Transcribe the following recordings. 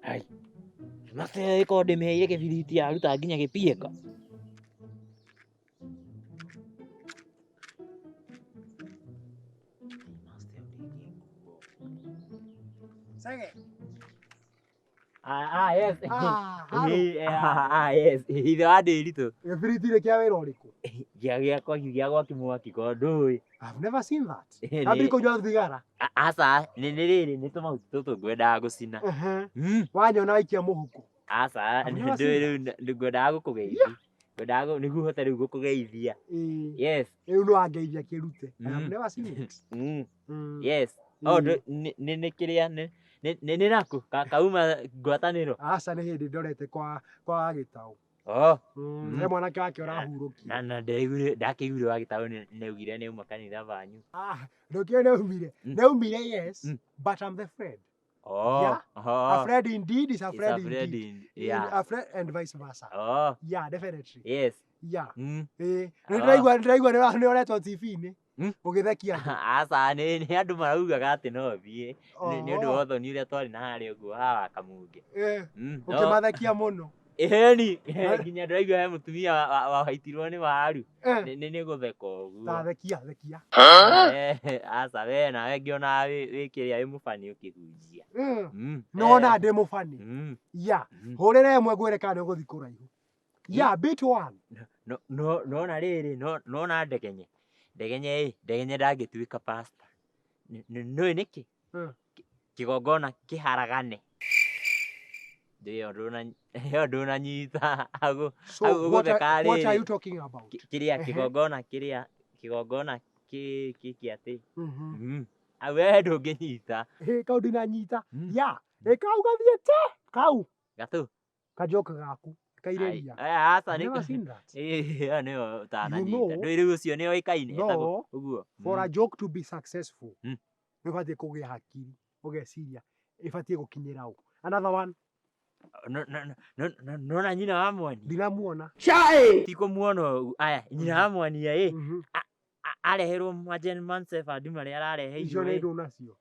Ai. Master ĩkorwo ndĩmĩheire kĩbiriti yaruta nginya gĩpieka. Sege. Ah, ah, yes. Ah, haro. Eh, ah, ah, yes. Ithe wa Ndĩritũ. Gĩbiriti rĩ kĩa wĩra ũrĩkũ? Gĩa gĩakwa gĩa gwaki mwaki ko ndũĩ. I've never seen that. Nĩ- Ambiri kũnyua thigara. Aca, nĩ rĩrĩ nĩ tũmahuti tũtũ ngwendaga gũcina. Ehe. Mm. Wanyona waikia mũhuko. Aca, I've never ndũĩ seen rĩu ngwendaga gũkũgeithia. Ngwendaga nĩguo hote rĩu gũkũgeithia. Ĩĩ. Yes. Rĩu nĩ wangeithia kĩrute. I have Mm. never seen it. Mm. Yes. Oh, Ĩĩ. nĩ kĩrĩa nĩ naku kauma ngwatanĩro. Aca nĩ hĩndĩ ndorete kwa gĩtaũ. Oh. He mwanake wake ũrahurũkia. Na ndĩraiguire ndakĩiguire wa gĩtaũ nĩaugire nĩauma kanitha banyu. Ah, ndũkĩũĩ nĩaumire. Nĩaumire yes, but I'm the friend. Oh. Yeah. Oh. A friend indeed is a It's friend a friend indeed. Yeah. A friend and vice versa. Oh. Yeah, definitely. Yes. Yeah. Ĩĩ. Ah. Nĩndĩraigua nĩũretwo TV-inĩ ũgĩthekia andũ. Aca nĩ andũ maraugaga atĩ no thiĩ nĩ ũndũ Oh. wa ũthoni ũrĩa twarĩ na harĩa ũguo haha wa Kamunge. Eh, No. ũkĩmathekia mũno. Ĩni, nginya ndĩraigua he mũtumia wahaitirwo nĩ waru. Eh. Nĩ gũtheka ũguo. Ta thekia, thekia. Eh, aca we nawe ngĩona wĩ kĩrĩa wĩ mũbani ũkĩhunjia. Nĩwona ndĩ mũbani. Yeah. Hũrĩra ĩmwe ngwĩre kana nĩũgũthiĩ kũraihu. Yeah, beat one. No no nona rĩrĩ no nona ndegenye. Ndegenye ĩ, ndegenye ndangĩtuĩka pastor. Nĩũĩ nĩkĩ? Kĩgongona kĩharagane. Ĩyo ĩyo ndũnanyita. Hau So hau what ũgũtheka are rĩrĩ. you talking about? Kĩrĩa Ehe. kĩgongona kĩrĩa kĩgongona kĩ atĩ. Hau we ndũngĩnyita. Ĩ, kau ndinanyita. Yeah. Ĩ, kau gathiĩte. Kau. Gatũ. Kajoka gaku. Kairĩria. Ai, aca I've nĩ never seen that. Ĩ, ĩyo nĩyo ũtananyita. You know, Ndũĩ rĩu ũcio nĩoĩkaine no, etagwo ũguo. For a joke to be successful, nĩ ũbatiĩ kũgĩa hakiri, ũgeciria ĩbatiĩ gũkinyĩra ũ. Another one. No, nona nyina wa mwani. Ndinamuona. Ti kũmuona ũguo. Aya, nyina wa mwania ĩ. Areherwo ma German Shepherd marĩa arareheirwo Icio nĩ ĩ. ndũ nacio.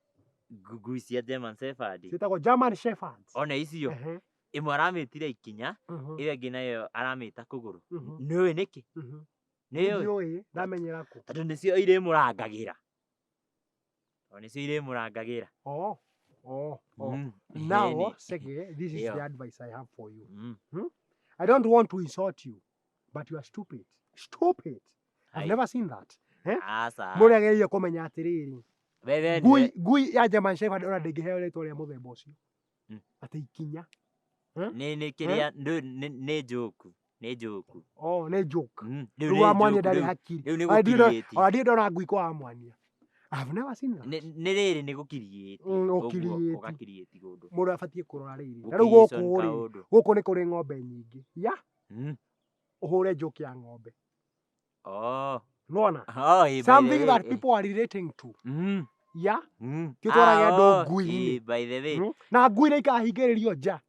Ngui cia German Shepherd. Ciĩtagwo German Shepherds. Ona icio. Ehe. Ĩmwe aramĩtire ikinya, ĩyo ĩngĩ nayo aramĩta kũgũrũ. Nĩũĩ nĩkĩ? Nĩũĩ? Ndiũĩ, ndamenyera kũ? Tondũ nĩcio irĩmũrangagĩra. Tondũ nĩcio irĩmũrangagĩra. Oh. Oh, oh. Now, Ĩni. Sege, this is Yeah. the advice I have for you. I don't want to insult you, but you are stupid. Stupid. I've Ai. never seen that. Eh? Aca. Mũrĩ ageririe kũmenya atĩrĩrĩ. We Ngui ngui ya German Shepherd ona ndĩngĩheo rĩtwa rĩa mũthemba ũcio. Atĩ ikinya. Eh? Nĩ kĩrĩa nĩ joke. Nĩ joke. Oh, nĩ joke. Rĩu Rĩu nĩ wa mwania joke, ndarĩ rĩu- hakiri. Rĩu nĩ Ona ndirĩ ndona- gũkiriĩti. ona ndirĩ ndona ngui kwa mwania. I've never seen that. Nĩ rĩrĩ nĩ gũkiriĩti. Ũguo, Ũkiriĩti. ũgakiriĩti kũndũ. Mũndũ abatiĩ kũrora rĩrĩ. Na rĩu gũkũ Gũcreation rĩ, kaũndũ. gũkũ nĩ kũrĩ ng'ombe nyingĩ. Ya? Ũhũre joke ya ng'ombe. Oh. Nĩwona? Oh, ĩ, by the Something way, that ĩ. people are relating to. Yeah? Ti Ah, ũtwarage andũ oh, ngui-inĩ. ĩ, by the way. Na ngui nĩ ikahingĩrĩrio nja.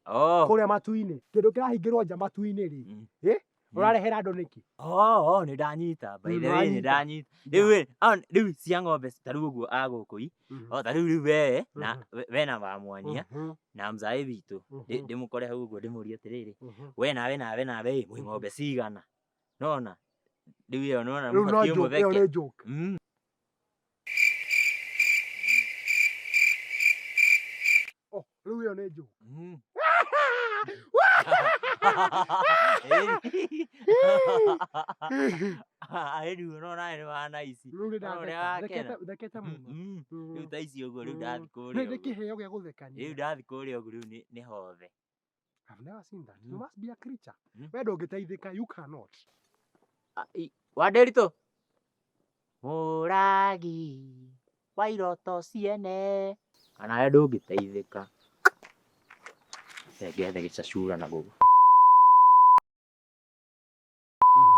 Oh. Kũrĩa matu-inĩ. Kĩndũ kĩrahingĩrwo nja matu-inĩ rĩ. Ĩ? Ũrarehera andũ nĩkĩ? Oh, oh, nĩ ndanyita. By the way, nĩ Nĩwanyita. ndanyita. Rĩu ĩ, ah, rĩu cia ng'ombe ta rĩu ũguo a gũkũ i. O ta rĩu rĩu we na we na wa mwania na mzae witũ. Ndĩmũkore hau ũguo ndĩmũrie atĩrĩrĩ. We nawe nawe nawe ĩ, mwĩ ng'ombe cigana? Nona? Rĩu ĩyo nona Rĩu no mũbatiĩ joke, ĩyo mũtheke. nĩ joke. Oh, rĩu ĩyo nĩ joke. Rĩu nona nĩ wa naici. Rĩu nĩ Nona ũrĩa ndatheka. wakena. Thekete mũno. Rĩu ta ici ũguo rĩu ndathi Nĩ kũrĩa nĩ ũguo. kĩheo gĩa gũthekania. Rĩu ndathi kũrĩa ũguo rĩu nĩ hothe. I've never seen that. You must be a creature. We ndũngĩteithĩka, you cannot. Wa Ndĩritũ. Mũragi wa iroto ciene. Kana we ndũngĩteithĩka. Reke ngethe gĩcacura na gũkũ.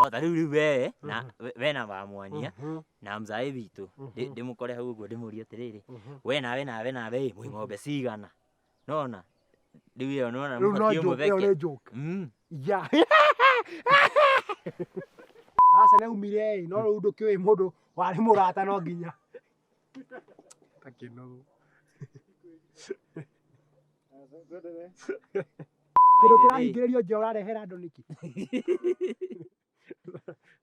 O ta rĩu rĩu we na we na wa mwania na mzae witũ. Ndĩmũkore hau ũguo ndĩmũrie atĩrĩrĩ. We nawe nawe nawe ĩ, mwĩ ng'ombe cigana? Nona? Rĩu ĩyo nona Rĩu no mũbatiĩ joke, ĩyo mũtheke. nĩ joke. Yeah. Aca nĩaumire ĩ, no rĩu ndũkĩũĩ mũndũ warĩ mũrata no nginya. Ta kĩnogo. Kĩndũ kĩrahingĩrĩrio nja ũrarehera andũ nĩkĩ?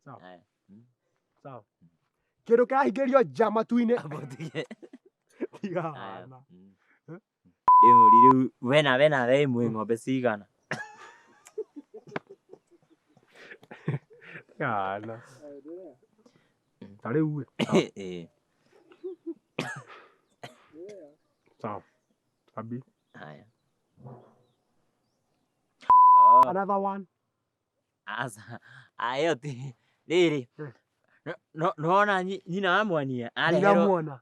Sawa. Aya. Sawa. Kĩndũ kĩrahingĩrĩrio nja matu-inĩ. Amba ũtige. Tiga Aya. hana. Ndĩmũri rĩu we nawe nawe ĩmwe ng'ombe cigana? Tiga hana. Ta rĩu ĩ. Ĩĩ. Sawa. Abi. Haya. Oh, Another one. aca. Aya ĩyo ti rĩrĩ. No nona nyina wa mwania areherwo Ndinamwona.